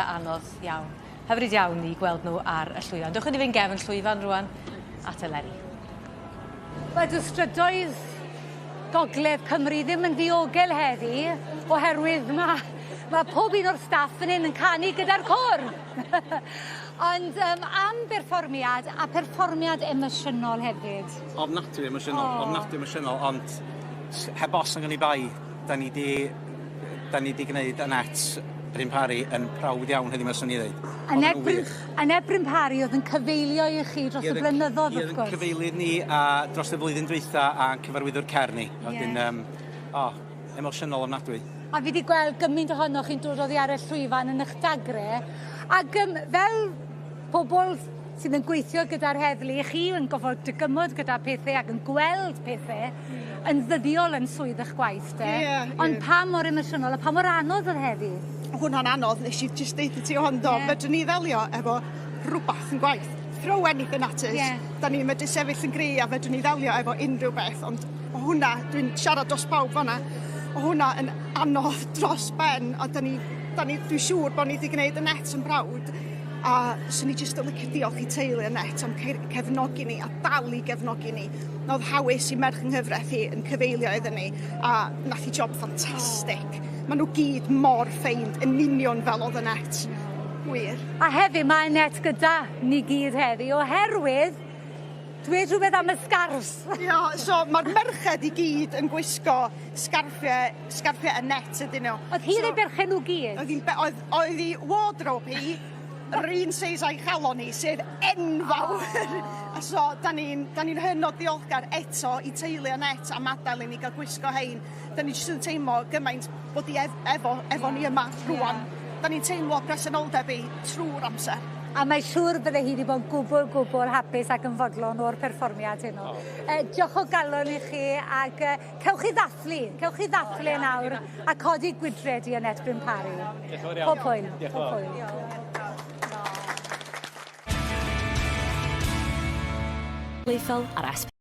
Anodd iawn. Hyfryd iawn i gweld nhw ar y llwyfan. Dewch i ni fynd gefn llwyfan rwan at Eleri. Wel, dyw strydoedd gogledd Cymru ddim yn ddiogel heddi oherwydd ma' ma' pob un o'r staff fan 'yn yn canu gyda'r côr. Ond yym am berfformiad a perfformiad emosiynol hefyd. Ofnadwy emosiynol, oh. ofnadwy emosiynol, ond heb os yn gynnu bai, da ni di da ni di gwneud Annette Bryn Parry yn proud iawn heddiw 'ma swn i ddeud. Annette Bryn Annette Bryn Parry oedd yn cyfeilio i chi dros y blynyddoedd wrth gwrs. Cyfeilydd ni a dros y flwyddyn dwytha a'n cyfarwyddwr cer ni. Yeah. Wedyn um, oh, emosiynol ofnadwy. A fi wedi gweld gymaint ohonoch chi'n dod oddi ar y llwyfan yn eich dagre ac um, fel pobl sydd yn gweithio gyda'r heddlu, chi yn gofod dygymod gyda pethe ac yn gweld pethe yn ddyddiol yn swydd 'ych gwaith de. Ie ie. Ond pa mor emosiynol a pa mor anodd o'dd heddi? Hwnna'n anodd nesh i jyst deutha ti hon do? Ie. Fedrwn ni ddelio efo rwbath yn gwaith. Throw anything at us. Ie. 'Dan ni'n medru sefyll yn gry a fedrwn ni ddelio efo unrhyw beth ond o' hwnna dwi'n siarad dros bawb fan 'na o' hwnna yn anodd dros ben a 'dan ni 'dan ni dwi siŵr bo' ni 'di gneud Annette yn browd a swn i jyst yn licio diolch i teulu Annette am cefnogi ni a dal i gefnogi ni. O'dd Hawys 'i merch yng nghyfraith hi yn cyfeilio iddyn ni a nath hi job ffantastig. Ma' nhw gyd mor ffeind yn union fel o'dd Annette. Wir. A hefyd ma' Annette gyda ni gyd heddi oherwydd dweud rhywbeth am y sgarffs. Ia so ma'r merched i gyd yn gwisgo sgarffie sgarffie Annette ydyn nhw. O'dd hi so, yn berchen nhw gyd? Oedd hi'n oedd oedd hi wardrobe hi yr un seis a'i chalon hi sef enfawr. Oh. A so 'dan ni'n 'dan ni'n hynod ddiolchgar eto i teulu Annette am adael i ni ga'l gwisgo hein. 'Dan ni jyst yn teimlo gymaint bod 'i ef efo efo ni yma rŵan. Yeah. 'Dan ni'n teimlo presenoldeb 'i trw'r amser. A mae siŵr bydde hi wedi bod yn gwbl gwbl hapus ac yn fodlon o'r perfformiad heno. Oh. Eh, diolch o galon i chi ac uh, cewch chi ddathlu, cewch chi ddathlu yn awr a codi gwydred i Annette Bryn Parry. Diolch yn fawr iawn. Pob hwyl. Diolch yn Pob fawr. hwyl. Genedlaethol ar S.